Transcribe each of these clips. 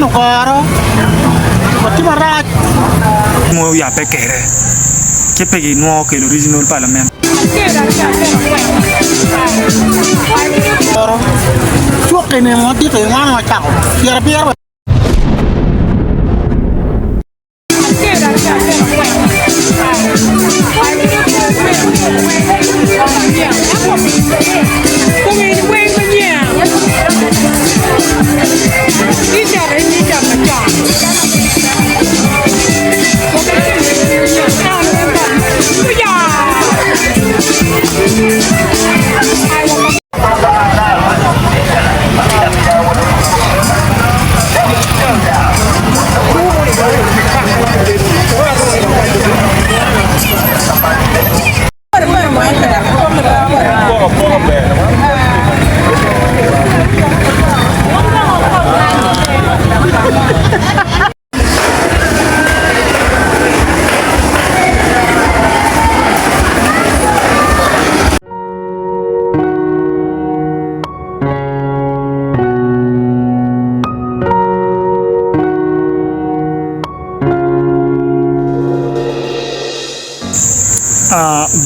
lugoro, watye marac. Mo oyabbe kede ci pe ginwongo kelo regional parliament. Cuk i nino madito i wan wacako pyerabiro.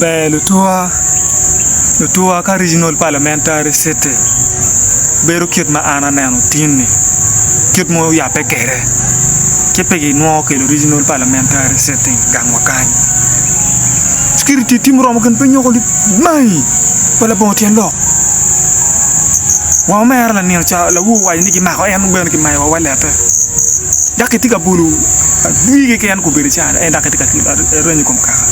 Ber lutuwa, lutuwa ka Regional Parliamentary City bedo kit ma an aneno tin-ni kit ma oyabbe kwede ci pe ginwongo kelo Regional Parliamentary City gang wa kany security tye muromo gin pe nyoko mai wa labongo tyen lok wa omera lanino ca lawor owaco ni kimako en bene kimayo wa walete. Dok kitye ka bolo adwi keken gubedo ca en dok kitye ka renyo i kom kaka.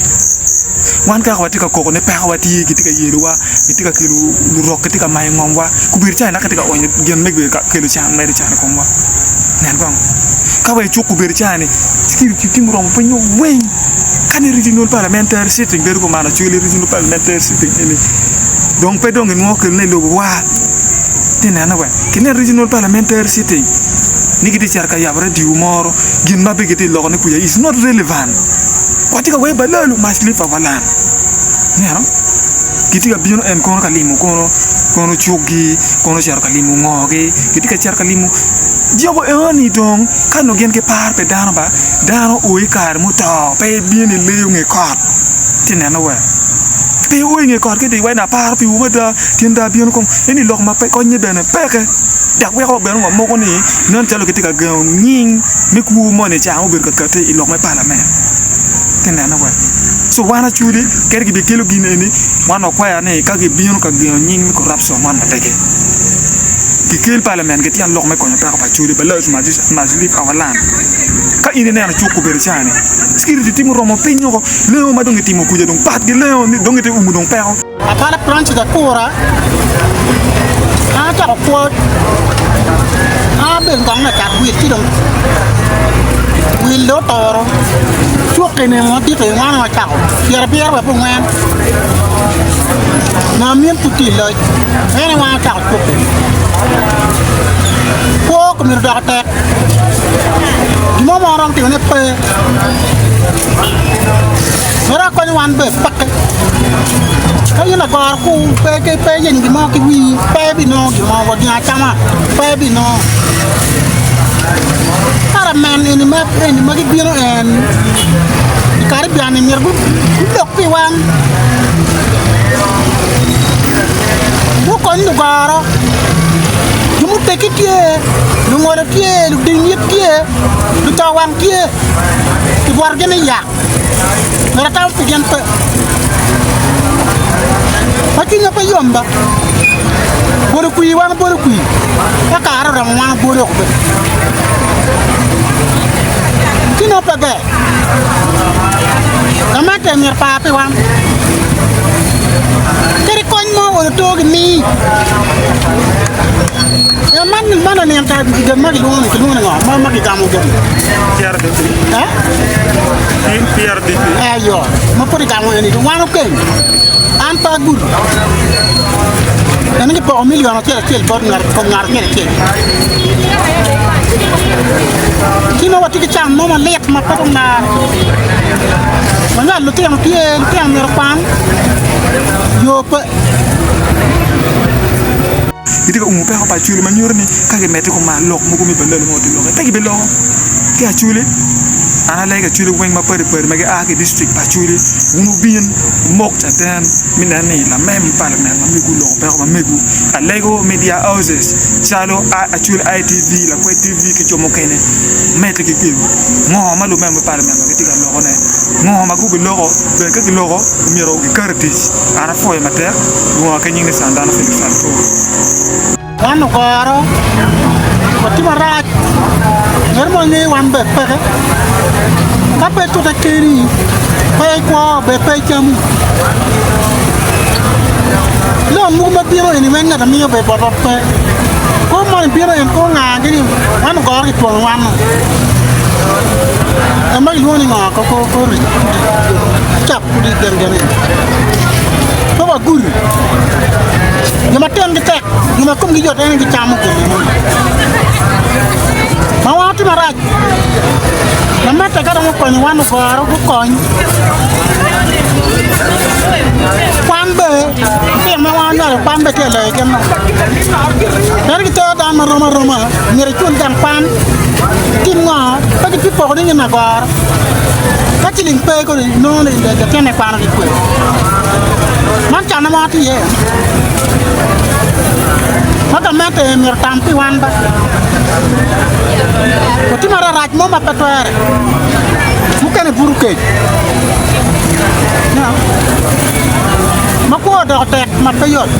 Wan kaka watye ka koko ni pekowa tye kitye ka yelowa, kitye ka kelo lurok kitye ka mayo ngomwa gubedo ca dok kitye ka onyo gin me kelo can medo can i komwa. Nen kong ka wa icuk gubedo ca ni security tye muromo piny weng ka ni regional parliamentary sitting bedo kumano actually regional parliamentary sitting eni dong pe dong inwongo kelone i lobowa. Ti nene wek kinen regional parliamentary sitting ni gitye cito ka yabo radio moro gin ma be gitye loko ne kuca is not relevant watye ka wer balalu must leave our land ineno gitye ka bino en kono ka limo kono kono cukgi kono cito ka limo ngo gi gitye ka cito ka limo jogo enoni dong ka nongo gin giparo pi dano ba dano o i kare muto pe ibino ileyo nge kot ti neno wek Pe o i nge kot ki diwa ni aparo piwu mada, tyen dong abino kong. Eni lok ma pe konye bene peke, dok weko bene wamoko ni nen calo kitye ka gengo nying me kwo moni ca ma obedo ka kati i lok me palament. Ite neno wek? So wan acwali kadi gibikelo gin eni, wan wakwaya ni ka gibino ka gengo nying me corruption wan watege. Gikel palament gityen lok me konyo peko pa acwali, Balaus must leave our land. Ka in ineno cuk obedo cani, Security tye muromo piny woko, lengo ma dong itimo kuca dong pat ki lengo ni dong itye umo dong peko. Apala Francis Akura, An acako pwod, an abedo kong lacat wil ci dong wil dong otoro cuk i nino madit i wan wacako pyerabiro wa abongwen nongo amin pud tye i loc en aye wan wacako cuk-ki kwo komiti odoko tek. Gin mo ma waromo timone pe. Mere akonyo wan bene peke. Ka in lagoro ku pe ki pe yenyo gin mo ki wii pe ibinongo gin mo wa gin acama pe ibinongo. Kara men eni ma eni ma gibino en i Caribbean ni myero gulok pi wan gukony lugoro. Jo muteggi tye, lungolo tye, luding it tye, lutowang tye, kibwotogi ni yak, myero atamo pi gin pe. Ma cwinya pe yom ba, bolo kwir wan obolo kwir, ka kare oromo wan obolo oko bene. Ci nongo pe ber. Gamente myero par pi wan. Kadi kony mo olo to gimiyi. Eh, man man onin ka gin ma gilwongo ni kilwongo ni ngo ma ma gigamo gin PRDP. Eh? PRDP. Eh, yo ma pud igamo eni wan okeng an pe agudo en gipoko milion acel acel bot ngat kom ngat acel acel ci nongo watye ki can mo malit ma pe ongare wanywalo lutino tye lutino myero okwan yo pe. Gitye ka umo peko pa Acholi ma nyuto ni ka gimedde kuman lok mogo me balalo ma watye loko-ni pe gibiloko ki Acholi. An alego Acholi weng mapadi padi ma gia ki i dictrict pa Acholi wun wubin wumok caden me neno ni lamem pa parliament ma mego oloko peko ma mego. Alego media houses calo Acholi ITV, Lakwed TV ki jo mukene medde ki kelo ngo ma lumem me parliament ma gitye ka lokone, ngo ma gubiloko bene ka giloko myero gikat i tic. An apwoyo matek, lwonga ki nying ni Sandano Felix Arturo. Wan lugoro watye marac, ngat mo ngeyo wan ber peke, ka pe itute keni pe ikwo ber pe icamo. Lok mogo ma bino eni weng ngat amiyo ber botwa pe, kwo moni bino en kwo nga gini wan lugoro kitwono wan en ma kilwongo ni ngo cap kudi gin gini pe wagudo jo ma tengi tek jo ma komgi yot en aye gicamo gin enoni ma wan watye marac lamette ka romo konyo wan ogoro gukony kwan bene litino ma wan onywalo kwan bene tye ka loyo gin ento gitero dano marom aroma myero icul gang kwan itim ngo pe gitye poko ni gin agoro. Ka ciling pe kodi inongo ni latinne kwano ki kwe. Man canne mo tye iye. Ma gamente myero otam pi wan ba. Watye mararac mo ma pe twere. Mukene buto kec. Ma kwo odoko tek ma pe yot.